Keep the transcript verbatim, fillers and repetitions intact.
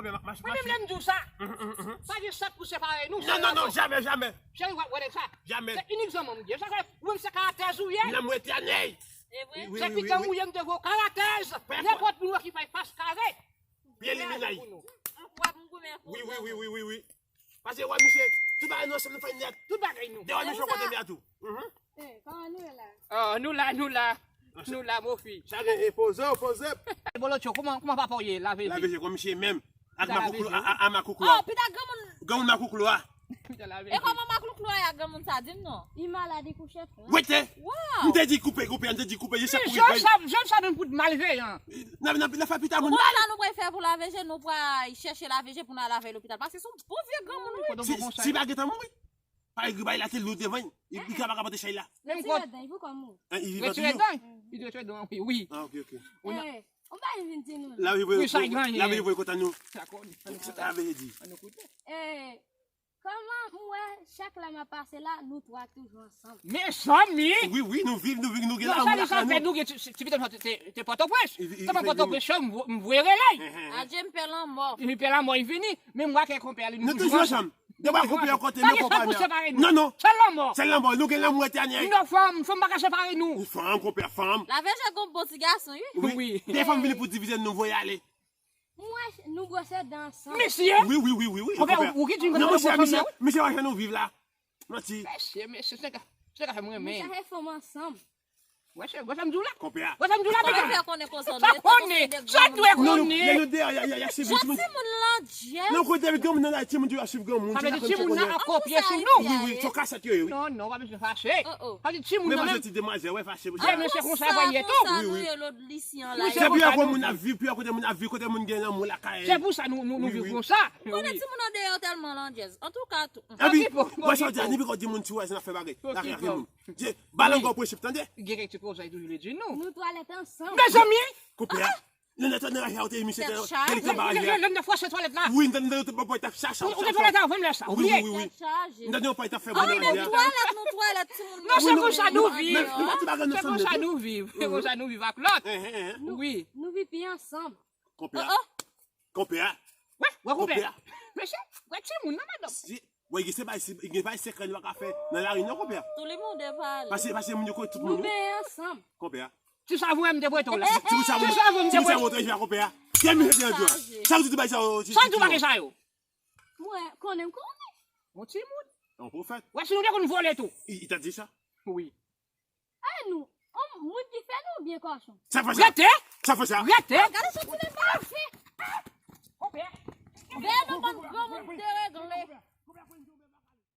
Mwen menm lè m di w sa, pa gen sa k pou separe nou. Non, non, non, jamè, jamè. Cheri, w ap wè nèg sa. Jamè. Se inik zanmi m ye. Sa fè, ou menm se karatèz ou ye. Lanmou etènèl. E vre? Se pitanm ou ye, m te voye w karatèz. Nenpòt moun wè ki fè fas kare. Pye liminay. Wi, wi, wi, wi, wi, wi. Paske wè misye, tout bagay nou ansanm nou fè nèt. Tout bagay nou. Dewa misye kote m ya tou. Mhm. Eh, kòman nou ye la? Oh, nou la, nou la. Nou la, mofi. Sa gen e poze, poze. Bolotcho, kòman, kòman papa w ye, lave je? Lave je, kòm misye menm. Ak makouklo, a, a, a makouklo. Oh, pita granmoun. Granmoun makouklo a. Pita lave je. E kòman makouklo a ye ak granmoun sa, di m non? Li malad, li kouche frè. Wete! Wow! M te di koupe, koupe, m te di koupe, je chak koupe. Jan sa, jan sa nou pou malveyan. N ap, n ap, n ap fè pita moun mal. Kòman nou pral fè pou lave je, nou pral chèche lave je pou n al lave lopital. Paske se yon bon vye granmoun, wi. Si, si pa gentan mouri. Pa egri bay la te lou devan, li, li ka pa ka pote chay la. Menm kot. Retire dan, li pou kòm ou. Hein, li va retire touye? Dan, li retire dan, wi, wi. Ah, ok, ok. On a Eh, on va vin di nou. La vi voye, wi, sa la vi voye kontan nou. Sa kon. Sa ta vle di. An nou koute. Eh, kòman m wè chak la m ap pase la, nou twa toujou ansanm. Mezanmi! Wi, wi, nou viv, nou viv, nou gen lanmou lakay nou. Nou gen ti, ti, ti pitit te, te, te Pòtoprens. Te Pòtoprens, m voye rele. Adje m pè lanmò. M pè lanmò, li vini. Men m wè ke konpè a li, nou toujou ansanm. Depi konpè a kote nou konpè a. Non, non. Sèl lanmò. Sèl lanmò. Nou gen lanmou etènèl. Non, fanm, fanm pa ka separe nou. Fanm, konpè, fanm. Lave je gon bon ti gason, wi. Wi. De fanm vini pou divize nou, voye ale. M wè nou bwose dan ansanm. Mesye! Wi, wi, wi, wi, wi. Konpè, ou ki di m konpè, nou bwose ansanm, wi. Mesye, wè jan nou viv la. Manti. Mesye, mesye, se ka, se ka fè m renmen. Mesye, se fanm ansanm. Wè, se, wè sa m di w la. Konpè a. Wè sa m di w la, piga. Sa konnen. Sa dwe konnen. Lè nou deyò, y a, y a, y a swiv timoun. Timoun landjè. Non, kote avèk granmoun nan la, timoun toujou ap swiv granmoun. Sa vle di timoun nan ap kopye sou nou. Wi, wi, se kasèt yo ye, wi. Non, non, pa bezwen fache. Sa vle di timoun nan menm. Men pa soti demwazèl, wè, fache pou sa. Men se konsa bagay ye tou. Wi, wi. Depi yon kote moun ap viv, pi yon kote moun ap viv, kote moun gen lanmou lakay. Se pou sa nou, nou, nou viv konsa. Konnen timoun an deyò tèlman landjèz. Antouka, tou. Epi, wè sa w di a, depi kò di moun ti wè, se n ap fè bagay. Lakay moun. Balango prensip, tande? Gen kèk ti koze toujou vle di nou. Nou twalèt ansanm. Mezanmi! Konpè a. Lè n te nan raje a, ou te misye te, te li kanba raje a. Lè n te fwache twalèt la. Wi, n te, n te, n te, papa t ap chache. Ou te twalèt avan lè sa, ou bliye. Wi, wi, wi. N te di yon papa t ap fè bon nan raje a. Nou twalèt, nou twalèt, timoun. Non, se konsa nou viv. Se konsa nou viv. Se konsa nou viv ak lòt. Wi. Nou viv pi ansanm. Konpè a. Konpè a. Wè, wè konpè a. Mesye, wè timoun nan, madanm. Wè, gen se bay, gen bay sekrè nou pa ka fè nan lari non, konpè a. Tou le monde pale. Pase, pase moun yo konnen tout moun, wi. Nou benyen ansanm. Konpè a. Ti savon m te prete w la. Ti savon m te prete w la, konpè a. Kèm misye te anjou a? Sa w di bay sa yo? Sa w di bagay sa yo? Mwen, konnen m konnen. Yon timoun. Yon pwofèt. Wè, si nou te konn vole tou. Li, li ta di sa? Wi. E nou, on moun ki fè nou oubyen kòchon? Sa fè sa. Rete! Sa fè sa. Rete! Gade sou ti nèg la fè. Konpè. Veye nou bann granmoun deregle.